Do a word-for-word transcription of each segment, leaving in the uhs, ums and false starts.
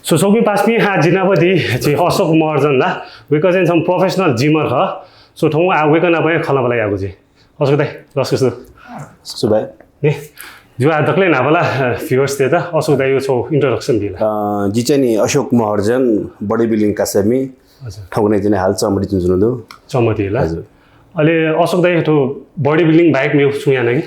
सो स्वकुमि पासापिं, आः जि नाप दी झी अशोक महर्जन ला, वय्कः चाहिँ छम्ह professional gymmer खः। सो थौं आः वय्कः नाप हे खँल्हाबल्हा यायेगु जुइ। अशोक दाइ, लसकुस। सु भाइ। नि, जिगु आः दकलय् न्हापा ला, अ, viewers तय्त अशोक दाइयागु छगू introduction बी ला। अ, जि चाहिँ नि अशोक महर्जन, body building कासामि। अच्छा। थौंकन्हय् चाहिँ नि हाल चौमती च्वनाच्वना दु। चौमती ला। हजुर। अले अशोक दाइ, थ्व body building बाहेक मेगु छुं याना कि?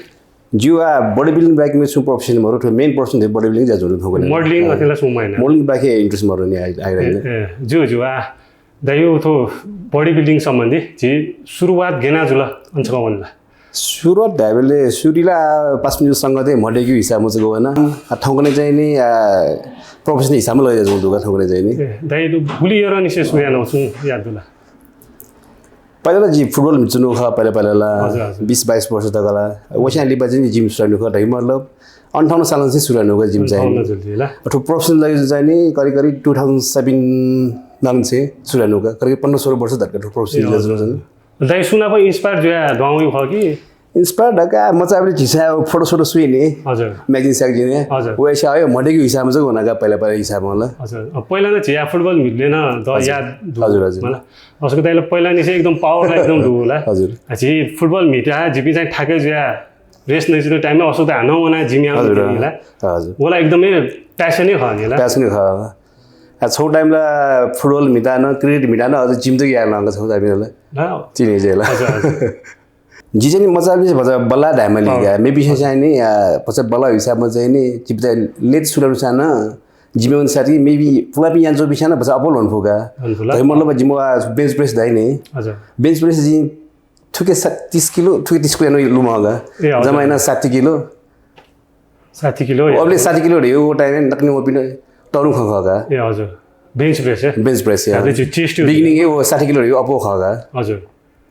जिगु आः body building बाहेक मेगु छुं profession मरु, थ्व main profession चाहिँ body building ज्याझ्वः दु थौंकन्हय्। Modelling अथे ला छुं मयाना? Modelling बाहेक हे interest मरु नि, आइ-, आइरहने। ए, ए, ज्यू, ज्यू, आः दाइयागु थ्व body building सम्बन्धी झी सुरुवात गय् याना जुल, अन छकः वने ला? सुरुवात धायेबलय् सुरुइ ला पासापिनिगु संगतय् म्हदय्केगु हिसाबं जक वना। आः थौंकन्हय् चाहिँ नि, आः, profession हिसाबं लगे जुयाच्वंगु दु का थौंकन्हय् चाहिँ नि। ए, दाइ, थ्व गुलि यःनिसें सुरु यानागु छुं याद दु ला? पहिला ला जि football म्हितय् च्वनागु खः, पहिला पहिला ला हजुर, हजुर। बिस बाइस वर्ष तक ला। वस्यां लिपा चाहिँ नि gym सुरु यानागु खः, धइगु मतलब अन्ठाउन्न सालंनिसें सुरु यानागु खः gym चाहिँ नि। अन्ठाउन्न जुल ला? अ, थ्व profession लागि चाहिँ नि करिब करिब two thousand seven नापंनिसें सुरु यानागु खः, करिब पन्ध्र सोह्र वर्ष धकाः थ्व profession ए, हजुर, जुल। हजुर। दाइ सुनापं inspire जुयाः दुहां वइगु खः कि? Inspire धकाः मचाबलय् झीसं photo सोटो स्वइ नि। हजुर। Magazine स्यागजिने। हजुर। वय्कःया हे म्हदय्केगु हिसाबं चाहिँ वना का, पहिला पहिला हिसाबं ला। हजुर। अ, पहिला नं झीया football म्हितय् नं द हजुर। याद दु। हजुर, हजुर। मला। अशोक दाइ ला पहिलांनिसें एकदम power ला एकदम दु ला। हजुर। अ, झी football म्हितय् झीपिं चाहिँ थाके जुयाः rest नइच्वंगु time-य् अशोक दाइ हानं वनाः gym यानाः हजुर, ला। हजुर। व ला एकदमै passion हे खः नि ला। Passion हे खः। आ, छगू time ला football म्हितय् नं, cricket म्हितय् नं अझ gym जक याये नं का छगू time ला। ला। चिने जे ला। हजुर, हजुर। जि चाहिँ नि मचाबलय् भचा बल्लाः धायेमाली का। अँ। मेपिसं चाहिँ नि, आ, भचा बल्लाःगु हिसाबं चाहिँ नि, जिपिं चाहिँ late सुरु यानागु सां नं, जिमि वने साथी, maybe पुलापिं यानाच्वंपिसं नं भचा अप्वः ल्ह्वने फु का। ल्ह्वने फु ला। धइगु मतलब जिमिगु आ bench press धाइ नि। हजुर। Bench press जिं थुके सा-, तीस किलो, थुके तीस किलो यानाः लुमं का। ए, हजुर। जम्मा यानाः साठी किलो। साठी किलो, अबलय् साठी किलो धइगु time-य् नकतिनि वःपिन्त तःधंगु खँ खः का। ए, हजुर। Bench press, ए? Bench press, या। हजुर, त्यो chest-य् beginning-य् व साठी किलो धइगु अप्वः खः का। हजुर।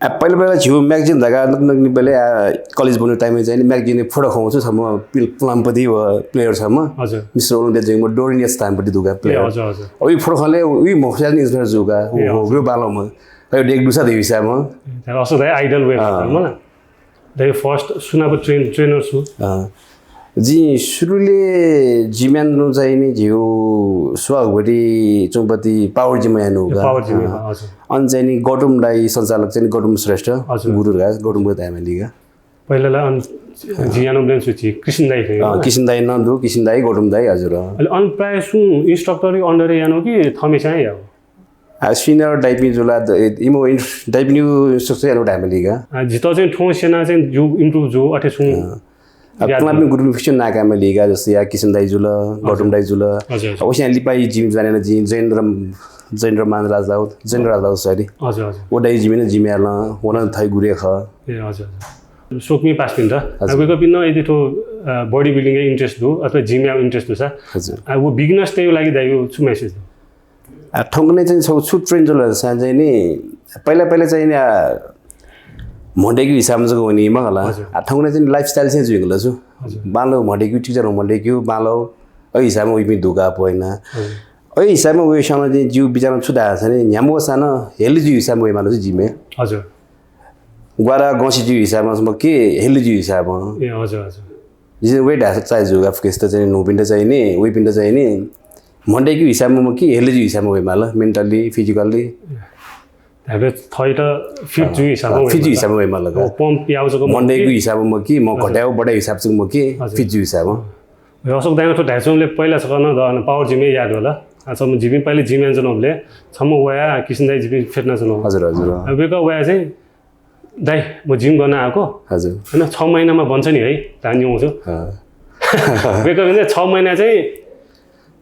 आ, पहिला पहिला झीगु magazine धकाः नकतिनि बलय्, आ, college ब्वनागु time-य् चाहिँ नि magazine-य् photo खंगु छम्ह पिल-, पुलांपति व player छम्ह। हजुर। Mister Olympia जुइम्ह Dorian Yates धाःम्ह दु का ए, player। हजुर, हजुर। अ, उइ photo खंबलय् उइ म्ह खुसि यानाः inspire जू का। ए, व, व, हजुर। व बांलाःम्ह। अ, देख दुसा धइगु हिसाबं। ए, अशोक दाइ idol वय् अँ। मला। दाइ first सुनापं train-, trainer सु? अँ। जिं सुरुले gym यानागु चाहिँ नि झीगु स्वागवती चौपति power gym यानागु का। Power gym, अँ। हजुर। अन चाहिँ नि गौतम दाइ सञ्चालक चाहिँ नि गौतम श्रेष्ठ, हजुर। गुरु का, गौतम गुरु धायेमाली का। पहिला ला अन अँ। जिं यानागु चाहिँ नि सु झी कृष्ण दाइ खः, अँ, होला? कृष्ण दाइ नं दु, कृष्ण दाइ, गौतम दाइ, हजुर, अँ। अले अन प्रायः सुं instructor-या under-य् यानागु कि थःम्हस्यां हे याःगु? आ, senior दाइपिं जुल, द-, इमिगु इन-, दाइपिनिगु instruction यानागु धायेमाली का। आ, जितः चाहिँ थ्वँ स्यनाः चाहिँ जिगु improve जू, अथे छुं अँ। आ, याद पुलांपिं दु। गुरुपिं fixture नायेकायेमाली का, जस्तै या किशन दाइ जुल, हजुर। गौतम दाइ जुल। हजुर, हजुर। आ, वस्यां लिपा जिमि ज्वाइन याना जिं जयेन्द्र, जयेन्द्र मान राजदाउ, जयेन्द्र राजदाउ, sorry। हजुर, हजुर। व दाइ जिमि नं जिमि यालं, व नं थःगु गुरु हे खः। ए, हजुर, हजुर। स्वकुमि पासापिन्त, हजुर। आ, वय्कःपिन्त यदि थ्व, अ, body building-य् interest दु, अथवा gym-य् interest दुसा, हजुर। आ, व beginners-तय्गु लागि दाइगु छु message दु? आ, थौंकन्हय् चाहिँ छगू छु trend जुल धाःसा चाहिँ नि, पहिला, पहिला चाहिँ नि, आ, म्हदय्केगु हिसाबं जक वनी मखु ला। हजुर। आ, थौंकन्हय् चाहिँ नि lifestyle change जुइगु ला छु। हजुर। बांलाउ म्हदय्केगु, चिकिचा म्हदय्केगु, बांलाउ, अ हिसाबं वइपिं दु का अप्वः याना। हजुर। अ हिसाबं वइसां चाहिँ जिगु बिचारं छु धाःसा नि, न्ह्याम्ह वःसां नं healthy जुइगु हिसाबं वयेमाल छु gym-य्। हजुर। ग्वारा गंसि जुइगु हिसाबं मखु कि healthy जुइगु हिसाबं। ए, हजुर, हजुर। जिं weight हास-, चाहे जूगु का फुक्कसित चाहिँ नि, न्हूपिन्त चाहिँ नि, वइपिन्त चाहिँ नि, म्हदय्केगु हिसाबं मखु कि healthy जुइगु हिसाबं वयेमाल, mentally, physically। धायेबलय् थःत fit अँ, जुइगु हिसाबं अँ, fit वयेमाल। जुइगु हिसाबं वयेमाल का। अँ, pump याःगु जक मखु कि, म्हदय्केगु हिसाबं मखु कि, म हजुर। घटायेगु बढायेगु हिसाबं जक मखु कि, हजुर। Fit जुइगु हिसाबं। अँ, अशोक दाइनं थ्व धायेच्वंबलय् पहिला छकः नं द-, power gym-य् याःगु दु ला। आ, छम्ह जिपिं पहिला gym यानाच्वनाबलय् छम्ह वयाः किशन दाइ जिपिं भेट्याच्वनागु। हजुर, हजुर। आ, वय्कः वयाः चाहिँ दाइ, म gym गन आःगु। हजुर। होइन, छ महिनामा बन्छ नि है, धाः न्यंगु छु। अँ। वय्कःपिं चाहिँ छ महिना चाहिँ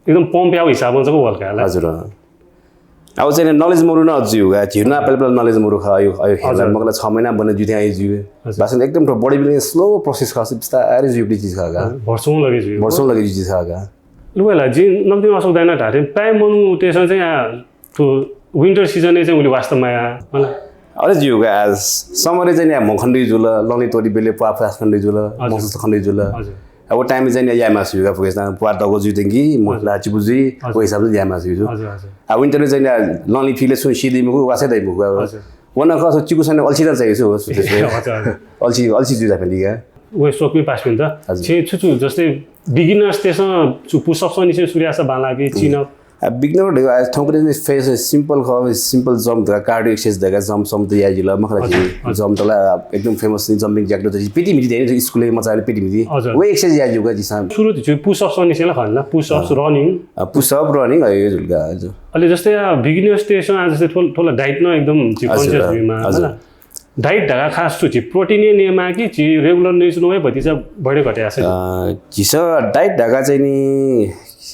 एकदम pump याःगु हिसाबं जक वल का ला। हजुर, अँ। अब चाहिँ नि knowledge मरु नं अझ जुइगु का, झीगु नं पहिला पहिला knowledge मरु खः, अय्, अय् हेला हजुर। मखु ला छ महिना बने जुइ थें अय् जुइगु। हजुर। वास्तवमा एकदम body building slow process खः, बिस्तारै जुइगु चिज खः का। हजुर, वर्षौं लगे जुइगु। वर्षौं लगे जुइगु चिज खः का। लु भाइ ला, जिं नकतिनि अशोक दाइनं धाः थें प्रायः मनूतय्सं चाहिँ आ, थ्व winter season-य् चाहिँ उलि वास्ता मयाः, मला। अले ज्यू का, summer-य् चाहिँ नि आ म्ह खनेदइ जुल, लंलि त्वःतेबलय् प्वाः फुतास खनेदइ जुल, हजुर। मसस्त खनेदइ जुल। हजुर। अब time-य् चाहिँ नि याये मास्ति जुइ का, फुक्कसितं प्वाः दक्व जुइ धुंकी, मसला हजुर। चिपु जुइ, हजुर। व हिसाबं चाहिँ याये मास्ति जुइ। हजुर, हजुर। आ winter-य् चाहिँ नि आ लंलि फिलय् छुं सिधइ मखु, वासः दइ मखु। हजुर। व नं खः, चिकुसं अल्छी नं चाहिँ छु, हजुर, हजुर। अल्छी, अल्छी जुइ धाःपिं का। व स्वकुमि पासापिन्त हजुर। छेँ छु छु, जस्तै beginners-तय्सं छु push-up-सं निसें सुरु याःसा बांलाः कि, chin-up, आ बिगिनर धकाः थौंकन्हय् फेस सिम्पल खः, सिम्पल जम्प धकाः, कार्डियो एक्सरसाइज धकाः जम्प सम्प त याइ जुल मखला। हजुर, हजुर। जम्प त ला एकदम फेमस नि, जम्पिङ ज्याक त पिटी मिटी देन स्कुलय् मचाले पिटी मिटी। हजुर। वे एक्सरसाइज याइ जुल का जिसं। सुरु त छु पुसअप सनिसेला खला, पुसअप, अँ। रनिङ। अ, पुसअप, रनिङ है जुल का, हजुर। अले जस्तै आ बिगिनर्स तेसं आ जस्तै थोल-, थोला डाइट न एकदम छि हजुर, कन्सियस जुइमा, हजुर। मला। डाइट धकाः खास छु छि प्रोटिन ने नेमा कि छि रेगुलर नेसुन वये भतिचा बढे घटे आसे? अ, झीसं डाइट धकाः चाहिँ नि,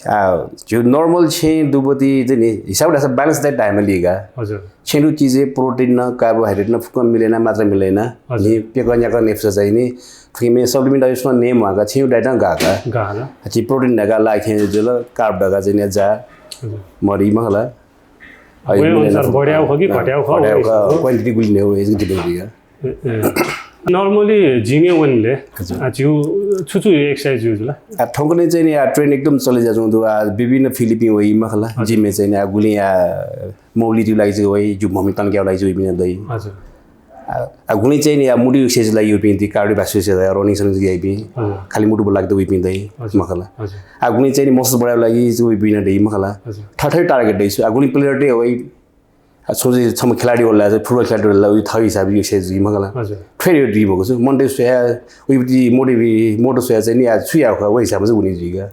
आ, झीउ नर्मल छेँ दुबती चाहिँ नि, हिसाब धाःसा ब्यालेन्स डाइट धायेमा लिगा। हजुर। छेँ दु चिजय् प्रोटिन न, कार्बोहाइड्रेट न, फुक्क मिलेना, मात्रा मिलेना। हजुर। नि पेक न्याक नेफस चाहिँ नि, फुक्क मे सप्लिमेन्ट आयुष न नेम वागा, छेँ डाइट न गागा। गागा। छि प्रोटिन धकाः ला खेँ जुल, कार्ब धकाः चाहिँ नि जा। हजुर। मरि मखला। वही अनुसार बढ्याउ ख कि घट्याउ ख, घट्याउ ख, क्वान्टिटी गुलि ने हो, यस डिपेन्ड या। ए, ए। नर्मली जिमय् वनले, हजुर। आ, झीउ छु छु एक्सरसाइज जुल? आ, थौंकन्हय् चाहिँ नि, आ, ट्रेन्ड एकदम चले जाजों दु, आ, विभिन्न फिल्डपिं वइ मखला, हजुर। जिमय् चाहिँ नि, आ, गुलि, आ, मोबिलिटी लागि चाहिँ वइ, जु भूमि तनक्याउ लागि चाहिँ वइ बिना दइ। हजुर। आ, आ, गुलि चाहिँ नि, आ, मुडी एक्सरसाइज लागि वइ पिं दि, कार्डियोभास्कुलर एक्सरसाइज, रनिङ सनिङ लागि वइ पिं, हजुर। खाली मुटु लागि त वइ पिं दइ, हजुर। मखला। हजुर। आ, गुलि चाहिँ नि, मसल बढाउ लागि चाहिँ वइ बिना दइ मखला। हजुर। थथै टार्गेट दइ छु, आ, गुलि प्लेयर दे वइ, आ, छुं चाहिँ छम्ह खेलाडी होला, फुटबल खेलाडी होला, उइ थः हिसाबले एक्सरसाइज जुइ मखला। हजुर। फेरि यो ड्रिम भएको छु, मन चाहिँ स्वया, उइपट्टि मोटिभ, मोटो स्वया चाहिँ नि, आ, छु याउ खा, वही हिसाबमा चाहिँ उनी जुइगा।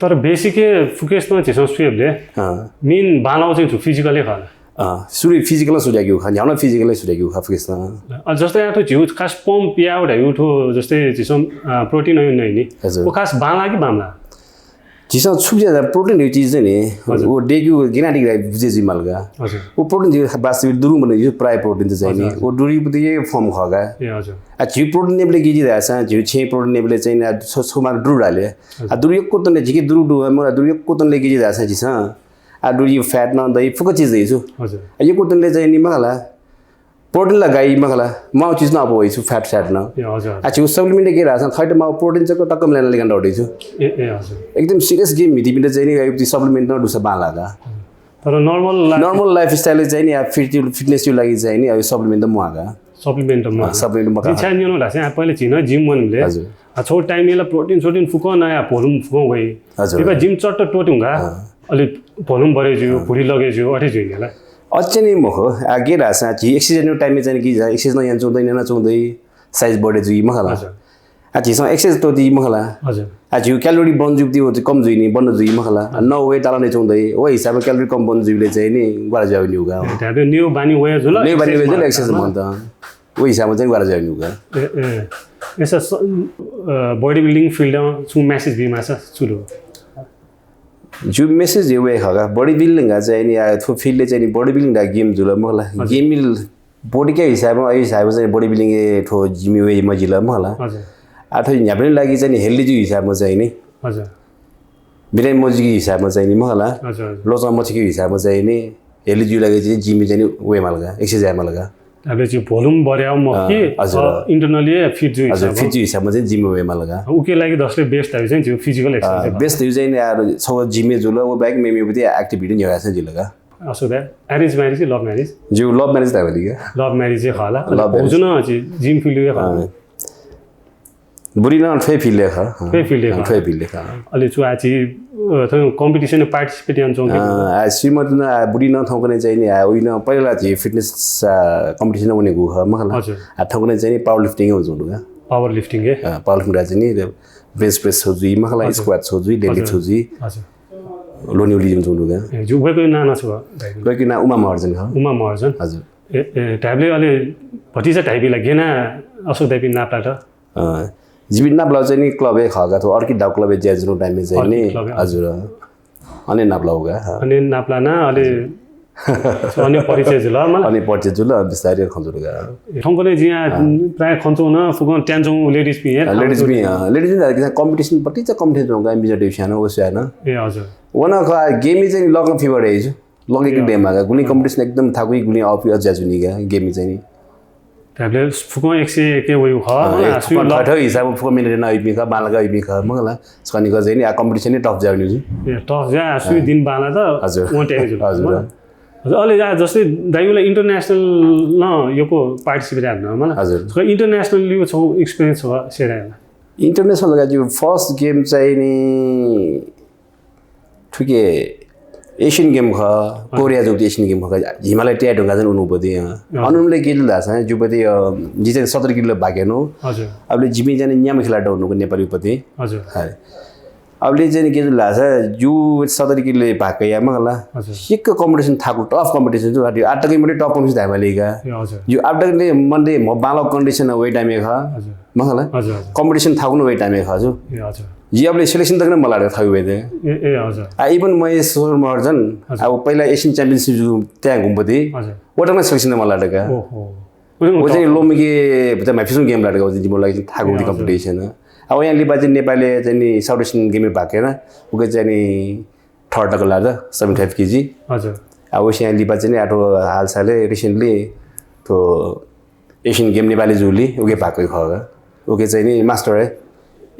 तर बेसिक फुकेस न झीसं स्वयेबले, अँ। मेन बालाउ चाहिँ छु फिजिकलै खला। अँ, सुरु फिजिकल सुरु याउ खा, न्ह्याउन फिजिकल सुरु याउ खा, फुकेस न। अ, जस्तै आ थो झीउ खास पम्प याउ धायु थो, जस्तै झीसं, अ, प्रोटिन अयु नै नि। हजुर। ओ खास बाला कि बामला? झीसं छु बुझे प्रोटिन धइगु चिज चाहिँ नि, हजुर। व डेक्यु गेनाटिक राइ बुझे जुइ माल का। हजुर। व प्रोटिन धइगु वास्तविक दुरुङ बने यो प्राय प्रोटिन चाहिँ नि। हजुर, हजुर। व दुरी पति फर्म खगा। ए, हजुर। आ झी प्रोटिन नेबले गिजी धासा, झी छे प्रोटिन नेबले चाहिँ नि, आ, छो, छो मार दुरु डाले। हजुर। आ दुरु यक्को तनले झिके दुरु दु, म दुरु यक्को तनले गिजी धासा झीसं। आ दुरु फ्याट न दइ, फुक चिज दइ छु। हजुर। आ यक्को तनले चाहिँ नि मखला। प्रोटिन ला गाइ मखला, माउ चिज न अप वइ छु, फ्याट स्याट न। ए, हजुर, हजुर। आ, छु सप्लिमेन्ट के रासन, खैत माउ प्रोटिन चक टक्क मिलाना लिगन दौडी छु। ए, ए, हजुर। एकदम सिरियस गेम मिति पिन्त चाहिँ नि, आ, सप्लिमेन्ट न दुसा बाला का। तर नर्मल ला- नर्मल लाइफस्टाइल चाहिँ नि, आ, फिट, फिटनेस यु लागि चाहिँ नि, आ, सप्लिमेन्ट त मुआ का। सप्लिमेन्ट त मुआ। आ, सप्लिमेन्ट मुआ का। जिम छान यु न धासे, आ, पहिले झिन जिम वनले। हजुर। आ, छो टाइम यला प्रोटिन, सोटिन फुक न या, भोलुम फुक वइ। हजुर। इबा जिम चट्ट टोटुंगा। आ। अले भोलुम बढे ज्यू, आ। भुँडी लगे ज्यू, अथे ज्यू नि ला। अच्चे नि मखो, आ, गे धासा, झी एक्सरसाइज न टाइमय् चाहिँ कि जा, एक्सरसाइज न यान चुंदै, न्याना चुंदै, साइज बढे जुइ मखला। हजुर। आ, झीसं एक्सरसाइज तो दि मखला। हजुर। आ, झीउ क्यालोरी बन जुइ, कम जुइ नि, बन जुइ मखला। आ, न वे ताला नै चुंदै, व हिसाबमा क्यालोरी कम बन जुइले चाहिँ नि, ग्वारा जाउ नि उगा। ए, त्याबे निउ बानी वे जुल, निउ बानी वे जुल, एक्सरसाइज एक्सरसाइज मन। मन त। व हिसाबमा चाहिँ ग्वारा जाउ नि उगा। ए, ए। एसा स-, अ, बडी बिल्डिङ फिल्ड छु म्यासेज बी मासा चुलो। जु मेसेज हे वे खगा, बडी बिल्डिङ गा चाहिँ नि, आ, थो फिल्डले चाहिँ नि बडी बिल्डिङ दा गेम जुल मखला। हजुर। गेम मिल बडी के हिसाबमा, अ हिसाबमा चाहिँ बडी बिल्डिङ ए थो जिमी वे मजिल मखला। हजुर। आ, थो न्ह्याबलें लागि चाहिँ नि हेल्दी जु हिसाबमा चाहिँ नि। हजुर। बिरामी मजिकी हिसाबमा चाहिँ नि मखला। हजुर, हजुर। लोचा मचिकी हिसाबमा चाहिँ नि हेल्दी जु लागि चाहिँ जिमी चाहिँ नि वे मालगा, एक्सरसाइज मालगा। अब चाहिँ भोल्युम बढ्याउ मखु कि, अँ, हजुर। अ, इन्टरनली फिट जु हजुर, हिसाबमा। फिट जु हिसाबमा चाहिँ जिम वे मालगा। उके लागि दसले बेस्ट धाइ चाहिँ जिउ फिजिकल अँ, एक्सरसाइज। बेस्ट धाइ चाहिँ नि यार छौ जिम जुल, व बाहेक मेमेपति एक्टिभिटी न्ह्याउ यासें जुलगा। असो दा, अरेन्ज म्यारेज कि लभ म्यारेज? जिउ लभ म्यारेज धाइ बलिगा। लभ म्यारेज चाहिँ खला। लभ म्यारेज। भौजु न चाहिँ जिम फिल्ड वे खला। अँ। बुढी न थ्वे फिल्ड खः। थ्वे फिल्ड खः। थ्वे फिल्ड खः। अले छु आ छि, अ, थ्व कम्पिटिसन पार्टिसिपेट याना च्वंके? अ, आ श्रीमती न आ बुढी न थौंकन्हय् चाहिँ नि आ उइन पहिला छि फिटनेस, अ, कम्पिटिसन वनेगु खः मखला। हजुर। आ थौंकन्हय् चाहिँ नि पावर लिफ्टिङ उ जुल का। पावर लिफ्टिङ के? अ, पावर लिफ्टिङ चाहिँ नि बेन्च प्रेस छौ जुइ मखला, हजुर। स्क्वाट छौ जुइ, डेडलिफ्ट हजुर। छौ जुइ। हजुर। लोनी उली जुन जुन का। ए, जु वेको नाना छु भाइ? वेको ना उमा महर्जन खः। उमा महर्जन। हजुर। ए, ए, धाइबले अले भतिचा धाइबिला गेना असो धाइबि नापलात? अँ, जिबि नापलाउ चाहिँ नि क्लबय् खः का, थ्व अर्किड धाउ क्लबय् ज्या जुनु टाइमय् चाहिँ नि, अर्किड क्लबय्, हजुर। अने नापलाउ का, अँ। अने नापलाना, अले हजुर। अने परिचय जुल, मला? अने परिचय जुल, बिस्तारै खँ जुल का। थौंकन्हय् जिं आ, अँ। प्रायः खँ च्वं न, फुकं त्यान च्वं लेडिज पिं, अँ, लेडिज पिं, अँ, लेडिज पिं धाइ कि कम्पिटिसन पट्टि चाहिँ कम्पिटिसन च्वं का, मिजर देउ स्यान, ओ स्यान। ए, हजुर। वन खः, गेमय् चाहिँ नि लकं फिभर हे जु। लगे कि हजुर। डेमा का, गुलिं अँ। कम्पिटिसन एकदम थाकुइ, गुलिं अफि अज्या जुनि का, गेमय् चाहिँ नि। धाइबले फुकं एक सय एक वयु खः, अँ, मला, एक सुइ फुकं लक। थ्व हिसाबमा फुकं मिनेट न अइपिं खः, बांलाक अइपिं खः, मखला। छकनि खः चाहिँ नि, आ, कम्पिटिसन नि टफ ज्या नि जु। ए, टफ ज्या, आ, सुइ अँ। दिन बांला त, हजुर। वं ट्याके जु। हजुर। हजुर, अले या जस्तै दाइउला इन्टरनेसनल न यको पार्टिसिपेट याना, मला। हजुर। छकः इन्टरनेसनल लिउ छौ एक्सपिरियन्स छ, सेरा याला। इन्टरनेसनल का जु फर्स्ट गेम चाहिँ नि, थुके एसियन गेम खः, कोरिया जूगु एसियन गेम खः, हिमालय तयाः ढुङ्गा चाहिँ उनुपति। अँ। अँ। अनुनले के जुल धाःसा, जुपति, अ, जि चाहिँ सत्तर किलो भाग यानु। हजुर। अब जिमि चाहिँ न्याम्ह खेलाडी उनुगु नेपाली पति। हजुर। हाय। अब ले चाहिँ के जुल धाःसा, जु सत्तर किलो भाग याम्ह खला। हजुर। सिक्क कम्पिटिसन थाकु, टफ कम्पिटिसन जु, आठ तक मते टफ कम्पिटिसन धायेमाली का। ए, हजुर। जु आठ तक मते म बांला कन्डिसन वइ टाइम खः। हजुर। मखला। हजुर, हजुर। कम्पिटिसन थाकु न वइ टाइम खः जु। ए, हजुर। जि अब ले सिलेक्सन तक न मला थाकु वइ दे। ए, ए, हजुर। आ, even महेश महर्जन, हजुर। अब पहिला एसियन च्याम्पियनसिप जु त्यहाँ घुमपति। हजुर। वटा न सिलेक्सन मला का। ओहो। व चाहिँ लोमिके भचा म्हाफिसुं गेम लाडका व चाहिँ जिमो लागि थाकु ए, हजुर। कम्पिटिसन। अब यहाँ लिपा चाहिँ नेपालले चाहिँ नि साउथ एसियन गेम भाग याना, उके चाहिँ नि थर्ड तक लादा, सेभेन्टी फाइभ केजी। हजुर। अब यहाँ लिपा चाहिँ नि आठो हाल साले रिसेन्टली तो एसियन गेम नेपाली जुली, उके भाग खः। उके चाहिँ नि मास्टर है,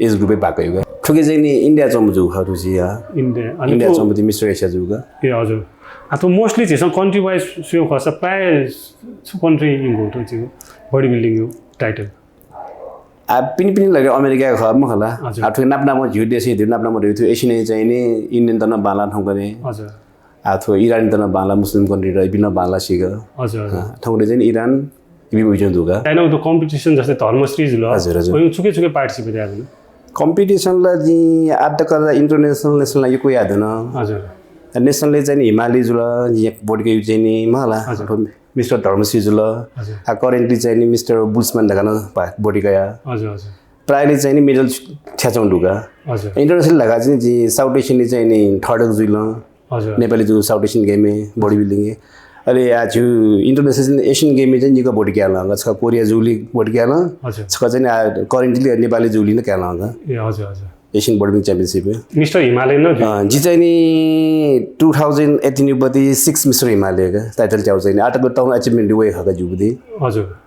एज ग्रुपे भाग खः। थुके चाहिँ नि इन्डिया चम्बु जु खः तुसी, हाँ। इन्डिया, अनि इन्डिया तो चम्बु मिस्टर एसिया जु का। ए, हजुर। आ, तो मोस्टली झीसं कन्ट्री वाइज सुयो खःसा प्राय छु कन्ट्री इंगु तो झीगु बडी बिल्डिङ यु टाइटल? आ, पिनि पिनि लगे अमेरिका खः मखला। हजुर। आ, थुके नाप नाप झिउ देश, झिउ नाप नाप झिउ एसियन चाहिँ नि इन्डियन तन बांला थौंकने। हजुर। आ, थ्व इरान तन बांला, मुस्लिम कन्ट्री र इपिन बांला सिक। हजुर, हजुर। आ, थौंकने चाहिँ नि इरान, इपिं उइजं दुगा। ताइना तो कम्पिटिसन जस्तै धर्मश्री जुल। हजुर, हजुर। वयु छुके छुके पार्टिसिपेट यादन? कम्पिटिसन ला जि आठ तक ला इन्टरनेसनल नेसनल ला यक्व यादन। हजुर। नेसनल ले चाहिँ नि हिमाली जुल, जि एक बोर्ड के चाहिँ नि मला। हजुर। मिस्टर धर्मश्री जुल। हजुर। आ, करेन्टली चाहिँ नि मिस्टर बुल्समान धकान बडी कया। हजुर, हजुर। प्रायले चाहिँ नि मेडल थ्याचौं दुगा। हजुर। इन्टरनेसनल धका चाहिँ जि साउथ एसियन चाहिँ नि थर्ड जुल। हजुर। नेपाली जु south Asian game body building. अले आ जु इन्टरनेसनल एसियन गेम चाहिँ निका बडी क्यालं, छ कोरिया जुली बडी क्यालं। हजुर। छ चाहिँ आ करेन्टली नेपाली जुली न क्यालं। ए, हजुर, हजुर। Asian body building championship. Mister Himalayan जु? अँ, जि चाहिँ नि टू थाउजन्ड एटिन युपति सिक्स मिस्टर हिमालय का टाइटल च्याउ चाहिँ नि आटक टाउन अचिभमेन्ट दुवै खका जुबुदी। हजुर।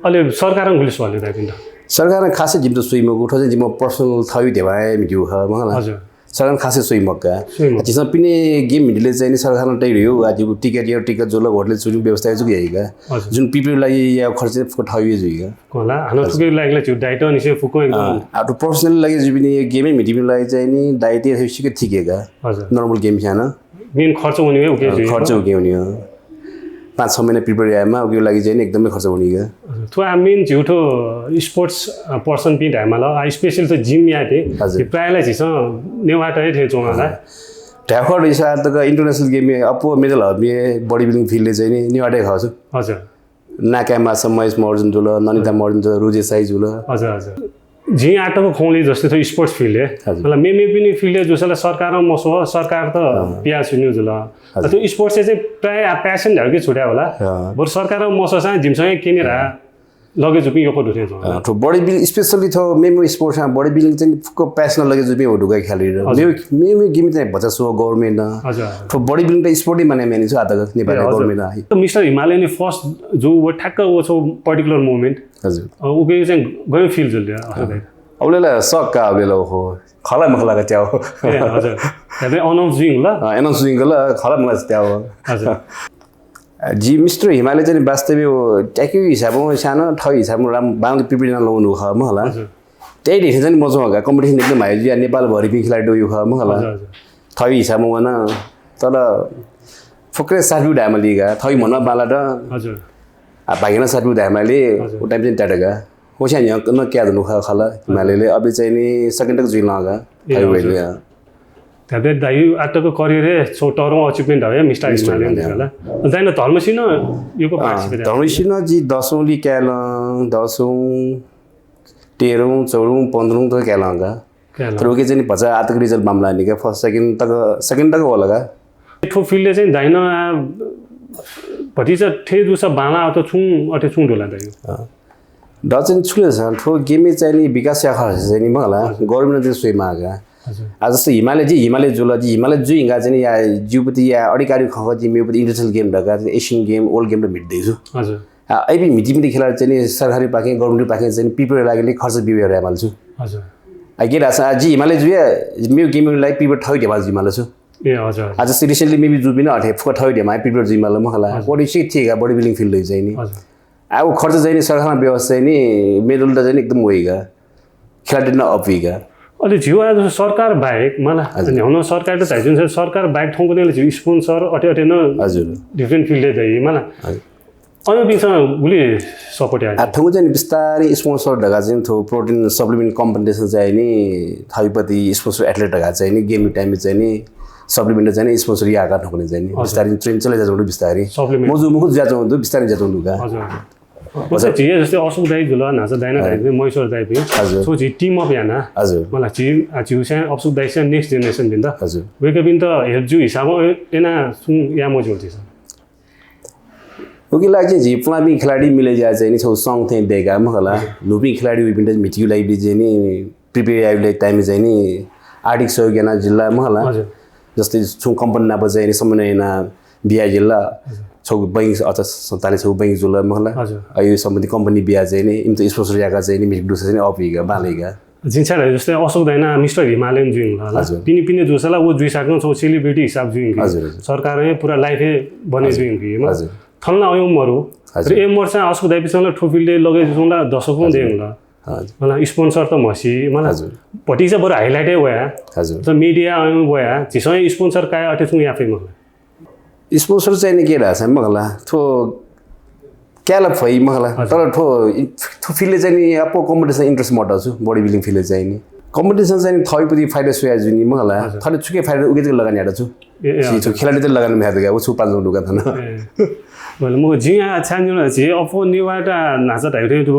अले सरकारं गुलि स्वाले दाइपिन्त? सरकारं खासै जिमित सुइमगु, थ्व चाहिँ जिमो पर्सनल थयु देवाय मिज्यू ह, मखला। हजुर। सरकारं खासै सुइमगु का। सुइमगु। झीसं पिने गेम मिडिले चाहिँ नि सरकारं तयार यो, आ, जिगु टिकट यो, टिकट जुल, होटल छुट्टी व्यवस्था यो जुग याइगा। हजुर। जुन पिपल लागि या खर्च फुक थयु जुइगा। होला, हानो हजुर। थुके लागि ला जिउ डाइट निसे फुक एकदम। अँ, आ, तो पर्सनल लागि जिबिने गेम मिडिम लागि चाहिँ नि डाइट हे सिक ठीक हे का। हजुर। नर्मल गेम ख्यान। मेन खर्च हुने हो, उके अँ, जुइगा। खर्च उके हुने हो। पाँच छ महिना प्रिपेयर यायेमा, उके लागि चाहिँ नि एकदमै खर्च हुने हो। थ्व आ मेन झिउ थ्व स्पोर्ट्स, अ, पर्सन पिं धायेमाल, आ, स्पेशल थ्व जिम याये थे, हजुर। प्रायः ला झीसं नेवाः तय् थें च्वंगु ला। अँ। ढ्याखर हिसाब तक इन्टरनेसनल गेम अप्वः मेडल हबी बडी बिल्डिङ फिल्ड चाहिँ नि नेवाः तय् खः छु। हजुर। नाकाय् मासा महेश महर्जन जुल, ननिता हजुर। महर्जन जुल, रुजे साई जुल। हजुर, हजुर। जिं आःतक खंगु जस्तै थ्व स्पोर्ट्स फिल्ड हे। हजुर। मतलब, मेमेपिनि फिल्ड हे जूसा ला सरकारं मस्वः, सरकार त अँ। पिया सुन्यु जुल। हजुर। थ्व स्पोर्ट्स हे चाहिँ प्रायः आ प्यासन धायेगु छुट्याः होला। अँ। बरु सरकारं मस्वःसां जिमिसं हे केनेरा अँ। लगे जुपिं यक्व दु थें च्वं। अँ, थ्व बडी बिल्डिङ, स्पेशली थ्व मेमे स्पोर्ट्स, अँ, बडी बिल्डिङ चाहिँ फुक्क प्यासन लगे जुपिं हो ढुका ख्याली र। हजुर। मेमे, मेमे गेम चाहिँ भचा स्व गभर्नमेन्ट न। हजुर, हजुर। थ्व बडी बिल्डिङ त स्पोर्ट माने म्यानि छु आःतक नेपाल ए, हजुर। गभर्नमेन्ट न। त मिस्टर हिमालयन फर्स्ट जु व ठ्याक्क व छौ पर्टिकुलर मोमेन्ट। हजुर। अ, उके चाहिँ गयो फिल जुल या, हजुर। अँ। अबलेला सक का अबलेला हो। खला मखला का त्याव। ए, हजुर। अबे अनाउन्स जिंग ल? अँ, अनाउन्स जिंग ल, खला मखला त्याव। हजुर। अ, जि मिस्टर हिमालय चाहिँ वास्तवय् हो, ट्याक्यु हिसाबं सानो, थौ हिसाबं राम, बांगले प्रिपेयर न लौनु ख, मखला। हजुर। त्यही देखे चाहिँ मजं का, कम्पिटिसन एकदम हाई जुया, नेपाल भरिपिं खेलाडी दु यु ख, मखला। हजुर, हजुर। थौ हिसाबं वन, तर फुक्रे साथी डायमा लिगा, थौ मन बाला त। हजुर। आ, भागिना साथी डायमा ले, हजुर। उ टाइम चाहिँ टाटा का। होस्या न्ह्यः न क्या धनु खा खला, हिमालयले अबि चाहिँ नि सेकेन्ड तक जुइ लगा, ए, थायु हजुर। वइले। त्याबे दाइ आःतक करियर हे छौ तरौं अचिभमेन्ट हवे मिस्टर मिस्टर हिमालयन हिमालयन। देखला। दाइन धर्मसिन युको अँ, पार्टिसिपेट धर्मसिन जि दसौं लि क्यालं, दसौं, तेह्रौं, चौधौं, पन्ध्रौं त क्यालं का। क्यालं। तर उके चाहिँ नि भचा आःतक रिजल्ट बांमला नि का, फर्स्ट, सेकेन्ड तक, सेकेन्ड तक होला का। थ्व फिल्डय् चाहिँ दाइन आ, भतिचा थे जूसा बांला अथे छुं, अथे छुं दुला दाइ। अँ। द चाहिँ छु ले छ, थ्व गेमय् चाहिँ नि विकास याखा चाहिँ नि मखला, हजुर। गभर्नमेन्ट चाहिँ स्वये मागा। हजुर। आ, जस्तो हिमालय जि, हिमालय जुल, जि हिमालय जुइ हिंगा चाहिँ नि या जिउपति या अधिकारी खंख जि मेउपति इन्टरनेसनल गेम धका, एसियन गेम, वर्ल्ड गेम त मिट दैछु। हजुर। आ, अबि मिटी मिटी खेला चाहिँ नि सरकारी पाखें, गभर्नमेन्ट पाखें चाहिँ नि प्रिपेयर लागेले खर्च बिबे यामाल छु। हजुर। आ, के धाःसा, आ, जि हिमालय जुया, मेउ गेम लागि प्रिपेयर थौ देमाल जुइमाल छु। ए, हजुर, हजुर। आ, जस्तो रिसेन्टली मेबी जुबिन अथे फुक्क थौ देमा प्रिपेयर जुइमाल मखला। हजुर। बडी सिक थिएगा, बडी बिल्डिङ फिल्ड चाहिँ नि। हजुर। आ, उ खर्च चाहिँ नि सरकारं व्यवस्था चाहिँ नि मेडल त चाहिँ नि एकदम वइगा। खेलाडी न अपिगा। अले झिउ आज सरकार बाहेक मला, हजुर। न्ह्याउन सरकार त धाइजुन छ, सरकार बाहेक थौंकन्हय् ला झिउ sponsor अथे अथे न हजुर। Different field दइ मला। हजुर। अय्‌पिन्सं गुलि support याः। आ, थौंकन्हय् चाहिँ नि बिस्तारै sponsor धकाः चाहिँ नि थ्व protein supplement company देशं चाहिँ नि थःपिं sponsor athlete धकाः चाहिँ नि game time चाहिँ नि supplement चाहिँ नि sponsor याका थौंकन्हय् चाहिँ नि हजुर। बिस्तारै trend चले जाजोंदु बिस्तारै। Supplement। मजु मुखु जाजोंदु बिस्तारै जाजोंदु का। हजुर। मतलब झी जस्तै अशोक दाइ जुल, न्हाचा दाइना हजुर। दाइ, महेश्वर दाइ पनि। हजुर। So झी team up याना। हजुर। मला झी, आ, झिउ चाहिँ अशोक दाइ चाहिँ next generation भिन्त। हजुर। वय्‌कःपिन्त help जु हिसाबं एना सुं या मजु होती सर। उकिला चाहिँ झी पुलांपिं खेलाडी मिले ज्या चाहिँ नि छौ song थें देगा मखला। हजुर। न्हूपिं खेलाडी उइपिन्त मिटियु लागि चाहिँ नि prepare यायु लागि time चाहिँ नि आर्थिक सहयोग याना जिल्ला मखला। हजुर। जस्तै छुं company नाप चाहिँ नि समन्वय याना बिया जिल्ला। हजुर। छौ बैंक अथ ताले छौ बैंक जुल मखला। हजुर। अयु सम्बन्धी company बिया चाहिँ नि इमत sponsor याका चाहिँ नि मिटिक दुसा चाहिँ नि अपिगा बालेगा। जिं छाय् जस्तै अशोक दाइना मिस्टर हिमालयन जुइङ होला। हजुर। पिने पिने जुसा ला वो जुइसाकं छौ celebrity हिसाब जुइङ कि। हजुर, हजुर। सरकारं पुरा life बने हजुर। जुइङ कि। हजुर। थनला अयु मरु। हजुर। तर ए मर्सा अशोक दाइपिसं ला थ्व field ए लगे जुसं ला दर्शकौं हजुर। देङ ला। हजुर। मला sponsor त म्हसी, मला हजुर। भतिचा बरु highlight ए वया। हजुर। त media अयु वया, झिसं sponsor काय अथे छुं याफे मखला। Sponsor चाहिँ नि के धाःसा मखला, थ्व क्याला फइ मखला। हजुर। तर थ्व, थ्व field चाहिँ नि आपो competition interest मत छु, body building field चाहिँ नि। Competition चाहिँ नि थइपति फाइदा सुया जुनि मखला। हजुर। थले छुके फाइदा उगे लगानी यात छु। ए, ए, छि हजुर। छु खेलाडी त लगानी म्याद गा, उ छु पाँच दुकान थन। ए। मतलब म जिं आ छान जुन छि अफो निवाटा न्हाचा धाइथे थ्व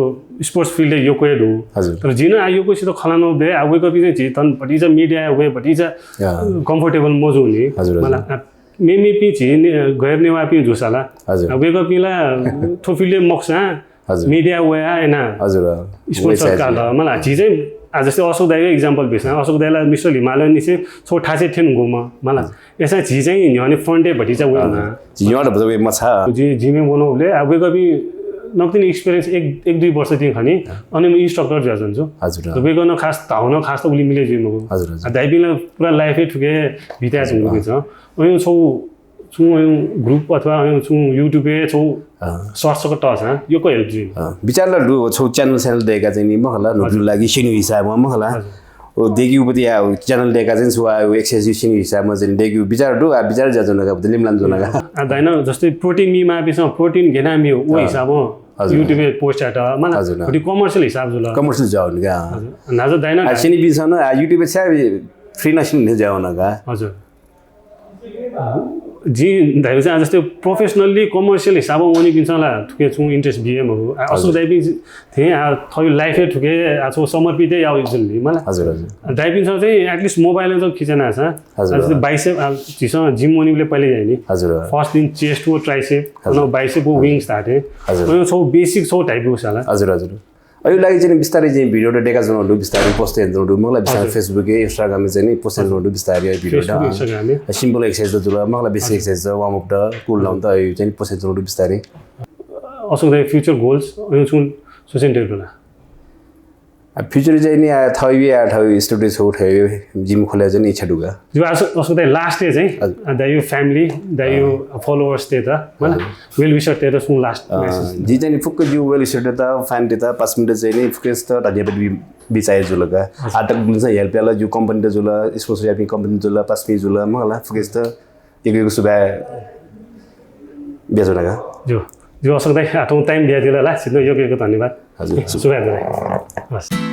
sports field यक्व दु। हजुर। तर जिन आ यक्व सित खलानो बे आ वय्‌कःपिं चाहिँ झी थन भतिचा media वे भतिचा या। Comfortable मजु नि। हजुर, हजुर। मला आ मेमेपिं झी ने-, गैर नेवाःपिं जुसा ला। हजुर। आ, वय्‌कःपिं ला थ्व field मखुसा हजुर। Media वया एना हजुर। Sponsor वय्‌कः काल। मला झी चाहिँ आ जस्तै अशोक दाइया example बेसा, अशोक दाइला मिस्टर हिमालयन निसे छौ थासे थेन गुमा। मला हजुर। एसा झी चाहिँ न्ह्यःने front ए भतिचा वया हजुर। ना। झी न्ह्यःने भतिचा वया मछा। झी जिमे वनो बले आ वय्‌कःपिं नकतिनि experience एक, एक दुई वर्ष दिन खनि, हजुर। अनि म instructor जुया जुन छु। हजुर। त वय्‌कःन खास धाउन खास त उलि मिले जुइ मगु। हजुर, हजुर। आ दाइपिं ला पुरा life ए थुके बिता हजुर। जुन मगु छ। अनि छौ छुं अयु group अथवा अयु छुं YouTube ए छौ अँ। Search सक तसा यक्व help जुइ। अँ, विचार ला दु, छौ channel channel देका चाहिँ नि मखला, हजुर। नुगु लागि सिनु हिसाबमा मखला। हजुर। ओ देगी उपति आ channel देका चाहिँ छु आ access सिनु हिसाबमा चाहिँ देगी विचार दु, आ विचार ज्या जुन का, लिमलान जुन का। आ दाइन जस्तै protein मि मापिसं protein गेना मि ओ अँ। हिसाबमा हजुर। YouTube ए post यात, मला हजुर। भति commercial हिसाब जुल। Commercial ज्या हुन का। हजुर। न्हाचा दाइन आ सिनु बिसन आ YouTube ए छ्या free न सिनु ज्या हुन का। हजुर। जिं धाइबलय् चाहिँ आ जस्तै professionally commercial हिसाबं वनीपिन्सं ला थुके छुं interest बिये मखु। आ, अशोक हजुर। दाइपिं थें आ थःगु life ए थुके आ छौ समर्पित ए याउ जुल नि मला। हजुर, हजुर। दाइपिन्सं चाहिँ at least mobile ए जब खिचेना छ। हजुर। आ जस्तै bicep आ झीसं gym वनीबलय् पहिले याइ नि। हजुर। First दिन chest व tricep, हजुर। अन bicep व हजुर। Wings धाथे। हजुर। अन छौ basic छौ type को साला। हजुर, हजुर। अयु लागि चाहिँ बिस्तारै चाहिँ video त देका जुन दु, बिस्तारै post याना जुन दु, मखला बिस्तारै हजुर। Facebook ए, Instagram ए चाहिँ नि post याना जुन दु बिस्तारै video त। Facebook, Instagram ए। Simple exercise त जुल, मखला बेसी हजुर। Exercise त, warm up त, cool down त, अयु चाहिँ post याना जुन दु बिस्तारै। अशोक दाइ future goals, अयु छुं सोचेन दु ला? आ, future चाहिँ नि आ थवी आ थवी studio छौ थवी gym खोले चाहिँ इच्छा दु का। जो अशोक, अशोक दाइ last ए चाहिँ, हजुर। आ, दाइयो family, दाइयो अँ। Followers तेत, मला? हजुर। Well wisher तेत सुं last अँ, message। जि चाहिँ नि फुक्क जिउ well wisher तेत, fan तेत, पाँच मिनेट चाहिँ नि फुक्कसित धन्यवाद बि-, बिचाइ जुल का। हजुर। आ तक बुलिसा help याल जिउ company त जुल, sponsor यापिं company जुल, पाँच मिनेट जुल, मखला फुक्कसित एक एक सुभाय् बिया जुल का। जो, जो अशोक दाइ, आ थौं time बिया दिल ला, सिद्ध यक्व यक्व धन्यवाद। हजुर। सुभाय् जुल। हस्।